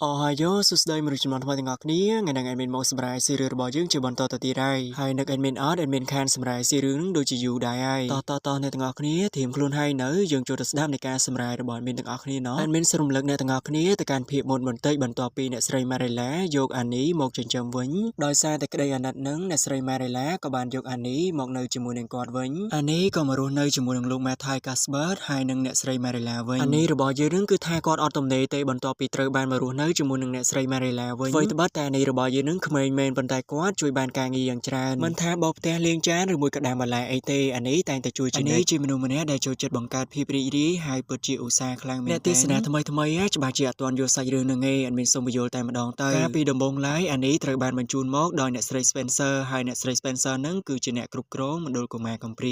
អូហាយ៉ូសួស្តីមនុស្សចំនួនថ្មីទាំងអស់គ្នាថ្ងៃនេះ admin មកសម្រាយស៊ីរឿងរបស់យើងជាបន្តទៅទៀតហើយហើយនឹក admin អត់ admin ខានសម្រាយស៊ីរឿងនឹងដូចជាយូរដែរហើយតោះតោះតោះអ្នកទាំងអស់គ្នាត្រៀមខ្លួនហើយនៅយើងចូលទៅស្ដាប់នៃការសម្រាយរបស់ admin ទាំងអស់គ្នាណោះ admin សូមរំលឹកអ្នកទាំងអស់គ្នាទៅកាន់ភាពមុនបន្តិចបន្ទាប់ពីអ្នកស្រី Marilla យកអានីមកចិញ្ចឹមវិញដោយសារតែក្តីអាណិតនឹងអ្នកស្រី Marilla ក៏បានយកអានីមកនៅជាមួយនឹងគាត់វិញអានីក៏មករស់នៅជាមួយនឹងលោក Matthew Casbert ហើយនិងអ្នកស្រី Marilla វិញអានីរបស់យើងនឹងគឺថាគាត់អត់ទំនេរទេបន្ទាប់ពីត្រូវបានមករស់នៅជាមួយនឹងអ្នកស្រី Marilla វិញអ្វីត្បិតតែអានីរបស់យើងនឹងក្មេងមែនប៉ុន្តែគាត់ជួយបានការងារយ៉ាងច្រើនមិនថាបោកផ្ទះលាងចានឬមួយក៏ដាំបន្លែអីទេអានីតែងតែជួយជានិច្ចជាមនុស្សម្នាក់ដែលចូលចិត្តបង្កើតភាពរីករាយហើយពិតជាឧស្សាហ៍ខ្លាំងមែនទែនអ្នកទស្សនាថ្មីថ្មីច្បាស់ជាអត់ទាន់យល់សាច់រឿងនឹងឯងអត់មានសូមបញ្យល់តែម្ដងទៅកាលពីដំបូងឡើយអានីត្រូវបានបញ្ជូនមកដោយអ្នកស្រី Spencer ហើយអ្នកស្រី Spencer នឹងគឺជាអ្នកគ្រប់គ្រងមណ្ឌលកុមារកំព្រា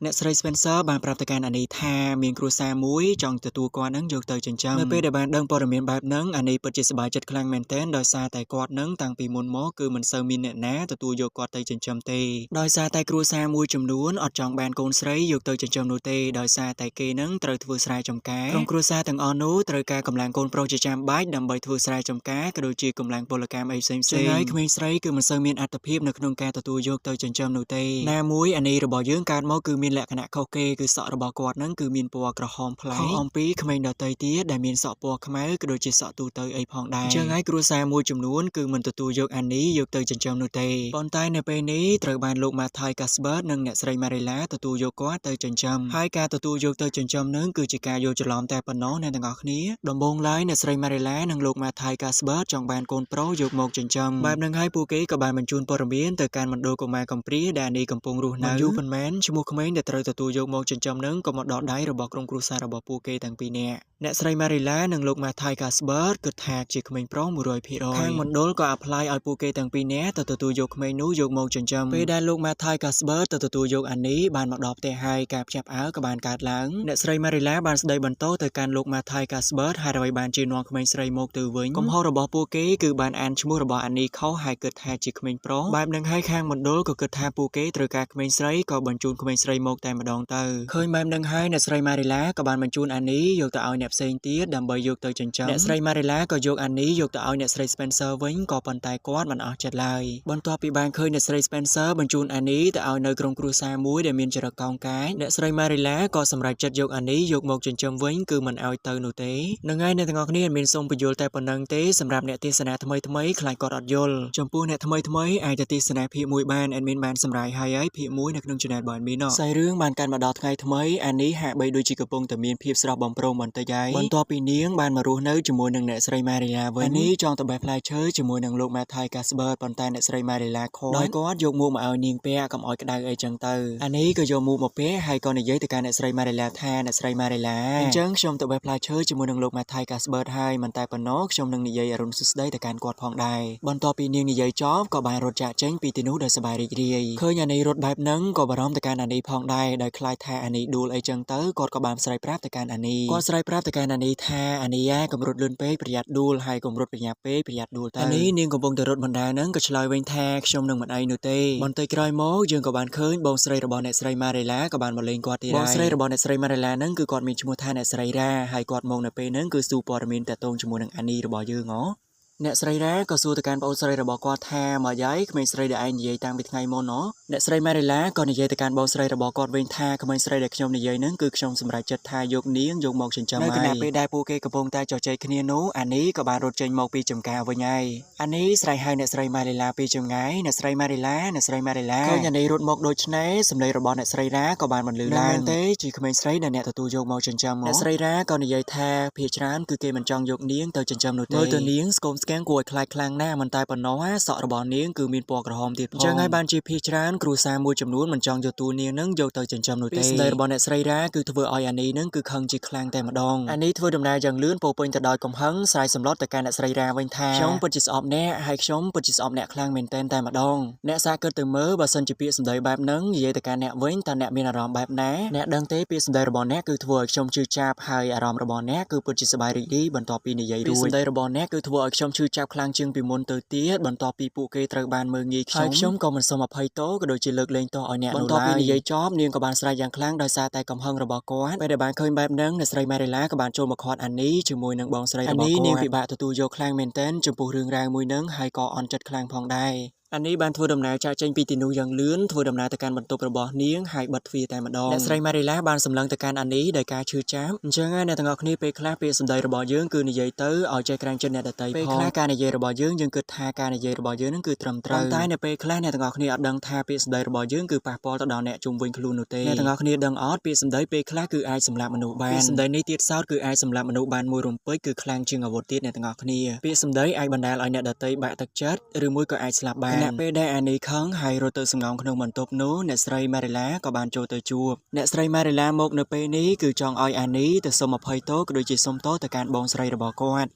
អ្នកស្រី Spencer បានប្រាប់ទៅកាន់អានីថាមានគ្រួសារមួយចង់ទទួលគាត់នឹងយកទៅចិញ្ចឹមនៅពេលដែលបានដឹងព័ត៌មានបែបហ្នឹងអានីពិតជាសប្បាយចិត្តខ្លាំងមែនទែនដោយសារតែគាត់នឹងតាំងពីមុនមកគឺមិនសូវមានអ្នកណាទទួលយកគាត់ទៅចិញ្ចឹមទេដោយសារតែគ្រួសារមួយចំនួនអត់ចង់បានកូនស្រីយកទៅចិញ្ចឹមនោះទេដោយសារតែគេនឹងត្រូវធ្វើស្រែចម្ការក្រុមគ្រួសារទាំងអស់នោះត្រូវការកម្លាំងកូនប្រុសជាចាំបាច់ដើម្បីធ្វើស្រែចម្ការក៏ដូចជាកម្លាំងពលកម្មអីផ្សេងៗហើយក្មេងស្រីគឺមិនសូវមានអត្ថភាពនៅក្នុងការទទួលយកទៅចិញ្ចឹមនោះទេណាមួយអានីរបស់យើងកើតមកគឺមានលក្ខណៈខុសគេគឺសក់របស់គាត់នឹងគឺមានពណ៌ក្រហមប្លែកខុសអំពីក្មេងដទៃទៀតដែលមានសក់ពណ៌ខ្មៅក៏ដូចជាសក់ទូទៅអីផងដែរអញ្ចឹងហើយគ្រួសារមួយចំនួនគឺមិនទទួលយកអានីយកទៅចិញ្ចឹមនោះទេប៉ុន្តែនៅពេលនេះត្រូវបានលោក Matthew Casbert និងអ្នកស្រី Marilla ទទួលយកគាត់ទៅចិញ្ចឹមហើយការទទួលយកទៅចិញ្ចឹមនឹងគឺជាការយល់ច្រឡំតែប៉ុណ្ណោះអ្នកទាំងអស់គ្នាដំបូងឡើយអ្នកស្រី Marilla និងលោក Matthew Casbert ចង់បានកូនប្រុសយកមកចិញ្ចឹមបែបនឹងហើយពួកគេក៏បានបញ្ជូនព័ត៌មានទៅកាន់មណ្ឌលកុមារកំព្រាដែលអានីកំពុងរស់នៅយូរប៉ុន្មានឈ្មោះក្មេងដែលត្រូវទទួលយកមកចិញ្ចឹមនឹងក៏មកដល់ដៃរបស់ក្រុមគ្រួសាររបស់ពួកគេទាំងពីរនាក់អ្នកស្រី Marilla និងលោក Matthew Casbert គិតថាជាក្មេងប្រុស100%ខាងមណ្ឌលក៏ apply ឲ្យពួកគេទាំងពីរនាក់ទៅទទួលយកក្មេងនោះយកមកចិញ្ចឹមពេលដែលលោក Matthew Casbert ទៅទទួលយកអានីបានមកដល់ផ្ទះហើយការភ្ញាក់ផ្អើលក៏បានកើតឡើងអ្នកស្រី Marilla បានស្ដីបន្ទោសទៅកាន់លោក Matthew Casbert ហេតុអ្វីបានជានាំក្មេងស្រីមកទៅវិញកំហុសរបស់ពួកគេគឺបានអានឈ្មោះរបស់អានីខុសហើយគិតថាជាក្មេងប្រុសបែបនឹងហើយខាងមណ្ឌលក៏គិតថាពួកគេត្រូវការក្មេងស្រីក៏បញ្ជូនក្មេងស្រីមកតែម្ដងទៅឃើញបែបនឹងហើយអ្នកស្រី Marilla ក៏បានបញ្ជូនអានីយកទៅឲ្យអ្នកផ្សេងទៀតដើម្បីយកទៅចិញ្ចឹមអ្នកស្រី Marilla ក៏យកអានីយកទៅឲ្យអ្នកស្រី Spencer វិញក៏ប៉ុន្តែគាត់មិនអស់ចិត្តឡើយបន្ទាប់ពីបានឃើញអ្នកស្រី Spencer បញ្ជូនអានីទៅឲ្យនៅក្រុមគ្រួសារមួយដែលមានចរិតកោងកាចអ្នកស្រី Marilla ក៏សម្រេចចិត្តយកអានីយកមកចិញ្ចឹមវិញគឺមិនឲ្យទៅនោះទេនឹងហើយអ្នកទាំងអស់គ្នាមានសូមបញ្យល់តែប៉ុណ្្នឹងទេសម្រាប់អ្នកទស្សនាថ្មីថ្មីខ្លាចគាត់អត់យល់ចំពោះអ្នកថ្មីថ្មីអាចទៅទស្សនាភាគមួយបាន admin បានសម្រាយហើយហើយភាគមួយនៅក្នុង channel របស់ admin សាច់រឿងបានកាន់មកដល់ថ្ងៃថ្មីអានីហាក់បីដូចជាកំពុងតែមានភាពស្រស់បំព្រងបន្តិចហើយបន្ទាប់ពីនាងបានមករស់នៅជាមួយនឹងអ្នកស្រី Marilla វិញអានីចង់ទៅបេះផ្លែឈើជាមួយនឹងលោក Matthew Casbert ប៉ុន្តែអ្នកស្រី Marilla ខកដោយគាត់យកមួកមកឲ្យនាងពាក់កុំឲ្យក្តៅអីចឹងទៅអានីក៏យកមួកមកពាក់ហើយក៏និយាយទៅកាន់អ្នកស្រី Marilla ថាអ្នកស្រី Marilla អញ្ចឹងខ្ញុំទៅបេះផ្លែឈើជាមួយនឹងលោក Matthew Casbert ហើយមិនតែប៉ុណ្ណោះខ្ញុំនឹងនិយាយអរុណសួស្តីទៅកាន់គាត់ផងដែរបន្ទាប់ពីនាងនិយាយចប់ក៏បានរត់ចាកចេញពីទីនោះដោយសប្បាយរីករាយឃើញអានីរត់បែបហ្នឹងក៏បារម្ភទៅកាន់អានីផងដែរដោយខ្លាចថាអានីដួលអីចឹងទៅគាត់ក៏បានស្រែកប្រាប់ទៅកាន់អានីគាត់ស្រែកប្រាប់ទៅកាន់អានីថាអានីយ៉ាកុំរត់លឿនពេកប្រយ័ត្នដួលហើយកុំរត់ប្រញាប់ពេកប្រយ័ត្នដួលទៅអានីនាងកំពុងតែរត់បណ្ដាហ្នឹងក៏ឆ្លើយវិញថាខ្ញុំនឹងមិនអីនោះទេបន្តិចក្រោយមកយើងក៏បានឃើញបងស្រីរបស់អ្នកស្រី Marilla ក៏បានមកលេងគាត់ទៀតហើយបងស្រីរបស់អ្នកស្រី Marilla ហ្នឹងគឺគាត់មានឈ្មោះថាអ្នកស្រីរ៉ាហើយគាត់មកនៅពេលហ្នឹងគឺសួរព័ត៌មានតាក់ទងជាមួយនឹងអានីរបស់យើងហ៎អ្នកស្រីរ៉ាក៏សួរទៅកាន់ប្អូនស្រីរបស់គាត់ថាមកយាយក្មេងស្រីដែលឯងនិយាយតាំងពីថ្ងៃមុនណអ្នកស្រី Marilla ក៏និយាយទៅកាន់បងស្រីរបស់គាត់វិញថាក្មេងស្រីដែលខ្ញុំនិយាយហ្នឹងគឺខ្ញុំសម្រេចចិត្តថាយកនាងយកមកចិញ្ចឹមហើយនៅខណៈពេលដែលពួកគេកំពុងតែជជែកគ្នានោះអានីក៏បានរត់ចេញមកពីចំការវិញហើយអានីស្រែកហៅអ្នកស្រី Marilla ពីចម្ងាយអ្នកស្រី Marilla អ្នកស្រី Marilla ឃើញអានីរត់មកដូចនេះសម្លេងរបស់អ្នកស្រីរ៉ាក៏បានបន្លឺឡើងមែនទេជាក្មេងស្រីដែលអ្នកទទួលយកមកចិញ្ចឹមអ្នកស្រីរ៉ាក៏និយាយថាភាគច្រើនគឺគេមិនចង់យកនាងទៅចិញ្ចឹមនោះទេមើលទៅនាងស្គមស្គាំងគួរឲ្យខ្លាចខ្លាំងណាស់មិនតែប៉ុណ្ណោះសក់របស់នាងគឺមានពណ៌ក្រហមទៀតផងអញ្ចឹងហើយបានជាភាគច្រើនគ្រួសារមួយចំនួនមិនចង់យកតួនាងនឹងយកទៅចិញ្ចឹមនោះទេសម្ដីរបស់អ្នកស្រីរ៉ាគឺធ្វើឲ្យអានីនឹងគឺខឹងជាខ្លាំងតែម្ដងអានីធ្វើដំណើរយ៉ាងលឿនពោពេញទៅដោយកំហឹងស្រែកសម្លុតទៅកាន់អ្នកស្រីរ៉ាវិញថាខ្ញុំពិតជាស្អប់អ្នកហើយខ្ញុំពិតជាស្អប់អ្នកខ្លាំងមែនទែនតែម្ដងអ្នកសាគិតទៅមើលបើសិនជាពាក្យសម្ដីបែបហ្នឹងនិយាយទៅកាន់អ្នកវិញតើអ្នកមានអារម្មណ៍បែបណាអ្នកដឹងទេពាក្យសម្ដីរបស់អ្នកគឺធ្វើឲ្យខ្ញុំជឿចាប់ហើយអារម្មណ៍របស់អ្នកគឺពិតជាសប្បាយរីករាយបន្ទាប់ពីនិយាយរួចពាក្យសម្ដីរបស់អ្នកគឺធ្វើឲ្យខ្ញុំ ខ្ញុំឈឺចាប់ខ្លាំងជាងពីមុនទៅទៀតបន្ទាប់ពីពួកគេត្រូវបានមើលងាយខ្ញុំហើយខ្ញុំក៏មិនសូមអភ័យទោសក៏ដូចជាលើកលែងទោសឲ្យអ្នកនោះឡើយបន្ទាប់ពីនិយាយចប់នាងក៏បានស្រែកយ៉ាងខ្លាំងដោយសារតែកំហឹងរបស់គាត់ពេលដែលបានឃើញបែបហ្នឹងអ្នកស្រីម៉ារីឡាក៏បានចូលមកឃាត់អានីជាមួយនឹងបងស្រីរបស់គាត់នាងពិបាកទទួលយកខ្លាំងមែនទែនចំពោះរឿងរ៉ាវមួយហ្នឹងហើយក៏អន់ចិត្តខ្លាំងផងដែរអានេះបានធ្វើដំណើរចាកចេញពីទីនោះយ៉ាងលឿនធ្វើដំណើរទៅកាន់បន្ទប់របស់នាងហើយបិទទ្វារតែម្ដងអ្នកស្រីម៉ារីឡាបានសម្លឹងទៅកាន់អានីដោយការឈឺចាប់អញ្ចឹងអ្នកទាំងអស់គ្នាពេលខ្លះពាក្យសម្ដីរបស់យើងគឺនិយាយទៅឲ្យចេះក្រែងចិត្តអ្នកដទៃផងពេលខ្លះការនិយាយរបស់យើងយើងគិតថាការនិយាយរបស់យើងនឹងគឺត្រឹមត្រូវប៉ុន្តែនៅពេលខ្លះអ្នកទាំងអស់គ្នាអត់ដឹងថាពាក្យសម្ដីរបស់យើងគឺប៉ះពាល់ទៅដល់អ្នកជុំវិញខ្លួននោះទេអ្នកទាំងអស់គ្នាដឹងអត់ពាក្យសម្ដីពេលខ្លះគឺអាចសម្លាប់មនុស្សបានពាក្យសម្ដីនេះទៀតសោតគឺអាចសម្លាប់មនុស្សបានមួយរំពេចគឺខ្លាំងជាងអាវុធទៀតអ្នកទាំងអស់គ្នាពាក្យសម្ដីអាចបណ្ដាលឲ្យអ្នកដទៃបាក់ទឹកចិត្តឬមួយក៏អាចស្លាប់បានខណៈពេលដែលអានីខឹងហើយរត់ទៅសំងំក្នុងបន្ទប់នោះអ្នកស្រីម៉ារីឡាក៏បានចូលទៅជួបអ្នកស្រីម៉ារីឡាមកនៅពេលនេះគឺចង់ឲ្យអានីទៅសុំអភ័យទោសក៏ដូចជាសុំទោសទៅកាន់បងស្រីរបស់គាត់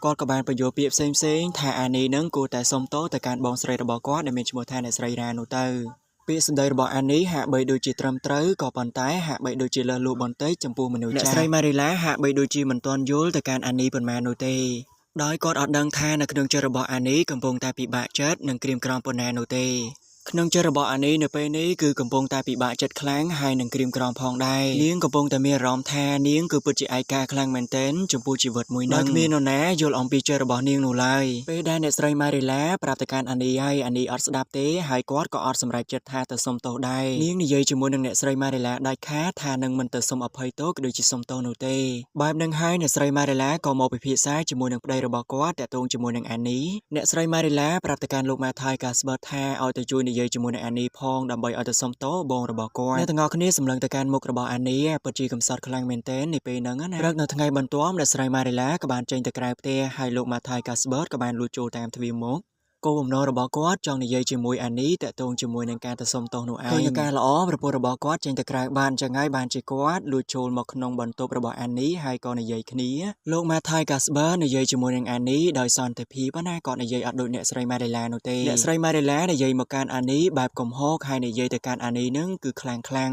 គាត់ក៏បានបញ្យល់ពាក្យផ្សេងផ្សេងៗថាអានីនឹងគួរតែសុំទោសទៅកាន់បងស្រីរបស់គាត់ដែលមានឈ្មោះថាអ្នកស្រីរ៉ានោះទៅពាក្យសម្ដីរបស់អានីហាក់បីដូចជាត្រឹមត្រូវក៏ប៉ុន្តែហាក់បីដូចជាលើសលួសបន្តិចចំពោះមនុស្សចាស់អ្នកស្រីម៉ារីឡាហាក់បីដូចជាមិនទាន់យល់ទៅកាន់អានីប៉ុន្មាននោះទេដោយគាត់អត់ដឹងថានៅក្នុងចិត្តរបស់អានីកំពុងតែពិបាកចិត្តនិងក្រៀមក្រំប៉ុណ្ណានោះទេក្នុងចិត្តរបស់អានីនៅពេលនេះគឺកំពុងតែពិបាកចិត្តខ្លាំងហើយនឹងក្រៀមក្រំផងដែរនាងកំពុងតែមានអារម្មណ៍ថានាងគឺពិតជាឯកាខ្លាំងមែនទែនចំពោះជីវិតមួយនេះដោយគ្មាននរណាយល់អំពីចិត្តរបស់នាងនោះឡើយពេលដែលអ្នកស្រីម៉ារីឡាប្រាប់ទៅកាន់អានីហើយអានីអត់ស្ដាប់ទេហើយគាត់ក៏អត់សម្រេចចិត្តថាទៅសុំទោសដែរនាងនិយាយជាមួយនឹងអ្នកស្រីម៉ារីឡាដាច់ខាតថានឹងមិនទៅសុំអភ័យទោសក៏ដូចជាសុំទោសនោះទេបែបនឹងហើយអ្នកស្រីម៉ារីឡាក៏មកពិភាក្សាជាមួយនឹងប្តីរបស់គាត់តាក់ទងជាមួយនឹងអានីអ្នកស្រីម៉ារីឡាប្រាប់ទៅកាន់លោកម៉ាថៃកាស្បឺតថាឲ្យទៅជួយនិយាយជាមួយនឹងអានីផងដើម្បីឲ្យទៅសុំទោសបងរបស់គាត់អ្នកទាំងអស់គ្នាសម្លឹងទៅកាន់មុខរបស់អានីពិតជាកំសត់ខ្លាំងមែនទែនในពេលហ្នឹងណាព្រឹកនៅថ្ងៃបន្ទាប់អ្នកស្រីម៉ារីឡាក៏បានចេញទៅក្រៅផ្ទះហើយលោកម៉ាថៃកាស្បឺតក៏បានលួចចូលតាមទ្វារមុខគោលបំណងរបស់គាត់ចង់និយាយជាមួយអានីតាក់ទងជាមួយនឹងការទៅសុំទោសនោះឯងឃើញការល្អប្រពន្ធរបស់គាត់ចេញទៅក្រៅបានចឹងហើយបានជាគាត់លួចចូលមកក្នុងបន្ទប់របស់អានីហើយក៏និយាយគ្នាលោកម៉ាថៃកាស្បឺនិយាយជាមួយនឹងអានីដោយសន្តិភាពណាគាត់និយាយអត់ដូចអ្នកស្រីម៉ារីឡានោះទេអ្នកស្រីម៉ារីឡានិយាយមកកាន់អានីបែបកំហកហើយនិយាយទៅកាន់អានីនឹងគឺខ្លាំងខ្លាំង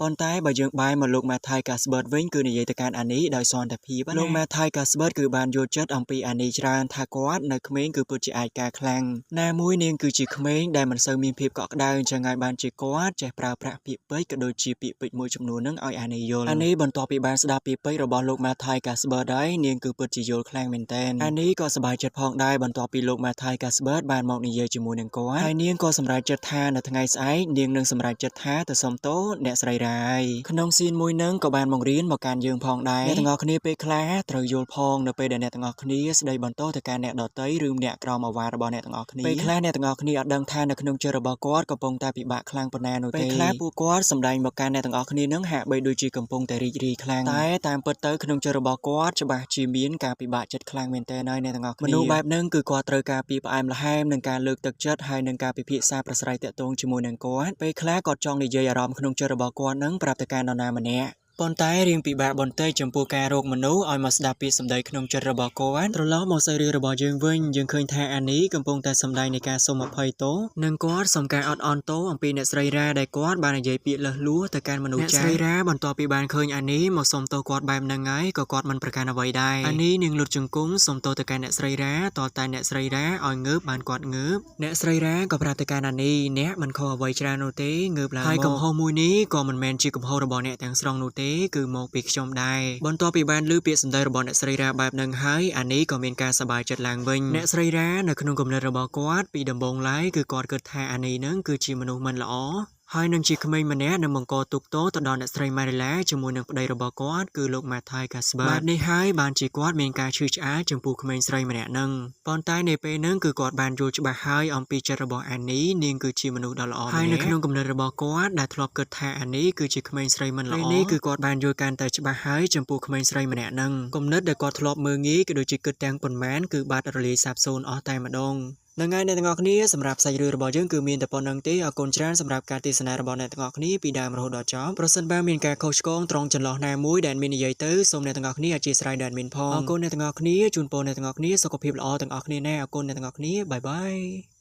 ប៉ុន្តែបើយើងបែរមកលោកម៉ាថៃកាស្បឺតវិញគឺនិយាយទៅកាន់អានីដោយសន្តិភាពលោកម៉ាថៃកាស្បឺតគឺបានយល់ចិត្តអំពីអានីច្រើនថាគាត់នៅក្មេងគឺពិតជាអាចការខ្លាំងណាមួយនាងគឺជាក្មេងដែលមិនសូវមានភាពកក់ក្ដៅអញ្ចឹងហើយបានជាគាត់ចេះប្រើប្រាស់ពាក្យពេចន៍ក៏ដូចជាពាក្យពេចន៍មួយចំនួននឹងឲ្យអានីយល់អានីបន្ទាប់ពីបានស្ដាប់ពាក្យពេចន៍របស់លោកម៉ាថៃកាស្បឺតហើយនាងគឺពិតជាយល់ខ្លាំងមែនទែនអានីក៏សប្បាយចិត្តផងដែរបន្ទាប់ពីលោកម៉ាថៃកាស្បឺតបានមកនិយាយជាមួយនឹងគាត់ហើយនាងក៏សម្រេចចិត្តថានៅថ្ងៃស្អែកនាងនឹងសម្រេចចិត្តថាទៅសុំទោសអ្នកស្រីរ៉ាយក្នុងស៊ីនមួយនឹងក៏បានបង្រៀនមកកាន់យើងផងដែរអ្នកទាំងអស់គ្នាពេលខ្លះត្រូវយល់ផងនៅពេលដែលអ្នកទាំងអស់គ្នាស្ដីបន្ទោសទៅកាន់អ្នកដទៃឬអ្នកក្រោមអាវ៉ារបស់អ្នកទាំងអស់គ្នាពេលខ្លះអ្នកទាំងអស់គ្នាអត់ដឹងថានៅក្នុងចិត្តរបស់គាត់កំពុងតែពិបាកខ្លាំងប៉ុណ្ណានោះទេពេលខ្លះពួកគាត់សម្ដែងមកកាន់អ្នកទាំងអស់គ្នានឹងហាក់បីដូចជាកំពុងតែរីករាយខ្លាំងតែតាមពិតទៅក្នុងចិត្តរបស់គាត់ច្បាស់ជាមានការពិបាកចិត្តខ្លាំងមែនទែនហើយអ្នកទាំងអស់គ្នាមនុស្សបែបហ្នឹងគឺគាត់ត្រូវការពាក្យផ្អែមល្ហែមនិងការលើកទឹកចិត្តហើយនឹងការពិភាក្សាប្រស្រ័យទាក់ទងជាមួយនឹងគាត់ពេលខ្លះគាត់ចង់និយាយអារម្មណ៍ក្នុងចិត្តរបស់គាត់នឹងប្រាប់ទៅកាន់នរណាម្នាក់ប៉ុន្តែរៀងពិបាកបន្តិចចំពោះការរកមនុស្សឲ្យមកស្ដាប់ពាក្យសម្ដីក្នុងចិត្តរបស់គាត់ត្រឡប់មកសាច់រឿងរបស់យើងវិញយើងឃើញថាអានីកំពុងតែសម្ដែងនៃការសុំអភ័យទោសនិងគាត់សុំការអត់អន់ទោសអំពីអ្នកស្រីរ៉ាដែលគាត់បាននិយាយពាក្យលើសលួសទៅកាន់មនុស្សចាស់អ្នកស្រីរ៉ាបន្ទាប់ពីបានឃើញអានីមកសុំទោសគាត់បែបហ្នឹងហើយក៏គាត់មិនប្រកាន់អ្វីដែរអានីនាងលុតជង្គង់សុំទោសទៅកាន់អ្នកស្រីរ៉ាតតែអ្នកស្រីរ៉ាឲ្យងើបបានគាត់ងើបអ្នកស្រីរ៉ាក៏ប្រាប់ទៅកាន់អានីអ្នកមិនខុសអ្វីច្រើននោះទេងើបឡើងមកហើយកំហុសមួយនេះក៏មិនមែនជាកំហុសរបស់អ្នកទាំងស្រុងនោះទេគឺមកពីខ្ញុំដែរបន្ទាប់ពីបានឮពាក្យសម្ដីរបស់អ្នកស្រីរ៉ាបែបហ្នឹងហើយអានីក៏មានការសប្បាយចិត្តឡើងវិញអ្នកស្រីរ៉ានៅក្នុងគំនិតរបស់គាត់ពីដំបូងឡើយគឺគាត់គិតថាអានីហ្នឹងគឺជាមនុស្សមិនល្អហើយនឹងជាក្មេងម្នាក់នឹងបង្កទុក្ខទោសទៅដល់អ្នកស្រីម៉ារីឡាជាមួយនឹងប្តីរបស់គាត់គឺលោកម៉ាថៃកាស្បឺតបែបនេះហើយបានជាគាត់មានការឈឺឆ្អាលចំពោះក្មេងស្រីម្នាក់ហ្នឹងប៉ុន្តែនៅពេលហ្នឹងគឺគាត់បានយល់ច្បាស់ហើយអំពីចិត្តរបស់អានីនាងគឺជាមនុស្សដ៏ល្អម្នាក់ហើយនៅក្នុងគំនិតរបស់គាត់ដែលធ្លាប់គិតថាអានីគឺជាក្មេងស្រីមិនល្អពេលនេះគឺគាត់បានយល់កាន់តែច្បាស់ហើយចំពោះក្មេងស្រីម្នាក់ហ្នឹងគំនិតដែលគាត់ធ្លាប់មើលងាយក៏ដូចជាគិតទាំងប៉ុន្មានគឺបាត់រលាយសាបសូន្យអស់តែម្ដងហ្នឹងហើយអ្នកទាំងអស់គ្នាសម្រាប់សាច់រឿងរបស់យើងគឺមានតែប៉ុណ្្នឹងទេអរគុណច្រើនសម្រាប់ការទស្សនារបស់អ្នកទាំងអស់គ្នាពីដើមរហូតដល់ចប់ប្រសិនបើមានការខុសឆ្គងត្រង់ចន្លោះណាមួយដែលមាននិយាយទៅសូមអ្នកទាំងអស់គ្នាអធ្យាស្រ័យដែលមានផងអរគុណអ្នកទាំងអស់គ្នាជូនពរអ្នកទាំងអស់គ្នាសុខភាពល្អទាំងអស់គ្នាណាអរគុណអ្នកទាំងអស់គ្នាបាយបាយ។